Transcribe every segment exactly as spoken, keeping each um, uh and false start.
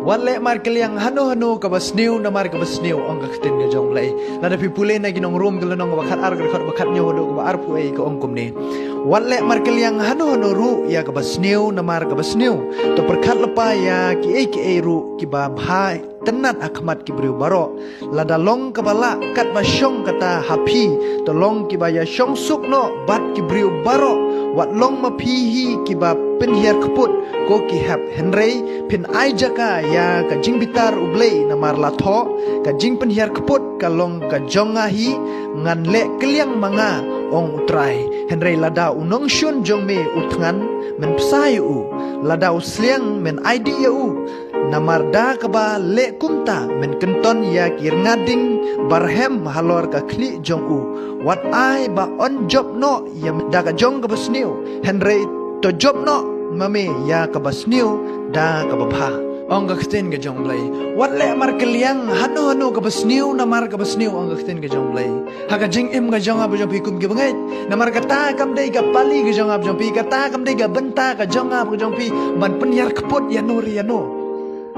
Wat leh markylliang hano hano kaba sniew namar kaba sniew, ong ka ktien ka jong U Blei. Lada phi pule na ki Nong Rom ka lynnong kaba khat ar, ka dkhot ba khat hynñiew haduh kaba arphew, ka ong kumne: Wat leh markylliang hano hano ruh ïa kaba sniew namar kaba sniew. To pyrkhat lypa ïa kiei kiei ruh kiba bha tynnat ha khmat ki briew baroh. Lada long kaba lah katba shong kata ha phi, to long kiba ïa shong suk noh bad ki briew baroh. Wat long ma phi hi kiba pynhiar kput, ko ki hep, hynrei phin ai jaka ïa ka jingbitar U Blei. Namar la thoh, ka jingpynhiar kput ka long ka jong nga hi, ngan leh kylliang ma nga, ong U Trai. Hynrei lada u nongshun jong me u thngan, men bsa ïa u. Lada u sliang, men ai dih ïa u. Namar da kaba leh kumta men kynton ïa ki rnga ding barhem halor ka khlieh jong u. Wat ai ba yn jop noh ïa me da ka jong kaba sniew, hynrei to jop noh ma me ïa kaba sniew da kaba bha, ong ka ktien ka jong U Blei. Wat leh markylliang hano hano kaba sniew namar kaba sniew, ong ka ktien ka jong U Blei, ha ka jingim ka jong nga bad jong phi kum ki bangeit. Namar kata kam dei ka pali ka jong nga bad jong phi, kata kam dei ka bynta ka jong nga bad jong phi ban pynhiar kput ïano re ïano,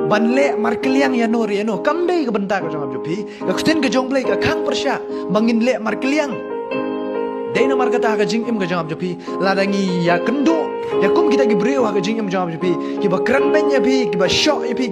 ban leh markylliang ïano re ïano. Kam dei ka bynta ka jong nga bad jong phi. Ka ktien ka jong U Blei ka khang pyrshah ba ngin leh markylliang. Dei namar kata ha ka jingim ka jong nga bad jong phi, lada ngi ïakynduh ïa kum kita ki briew ha ka jingim jong nga bad jong phi, kiba kren beiñ ïa phi, kiba shoh ïa phi,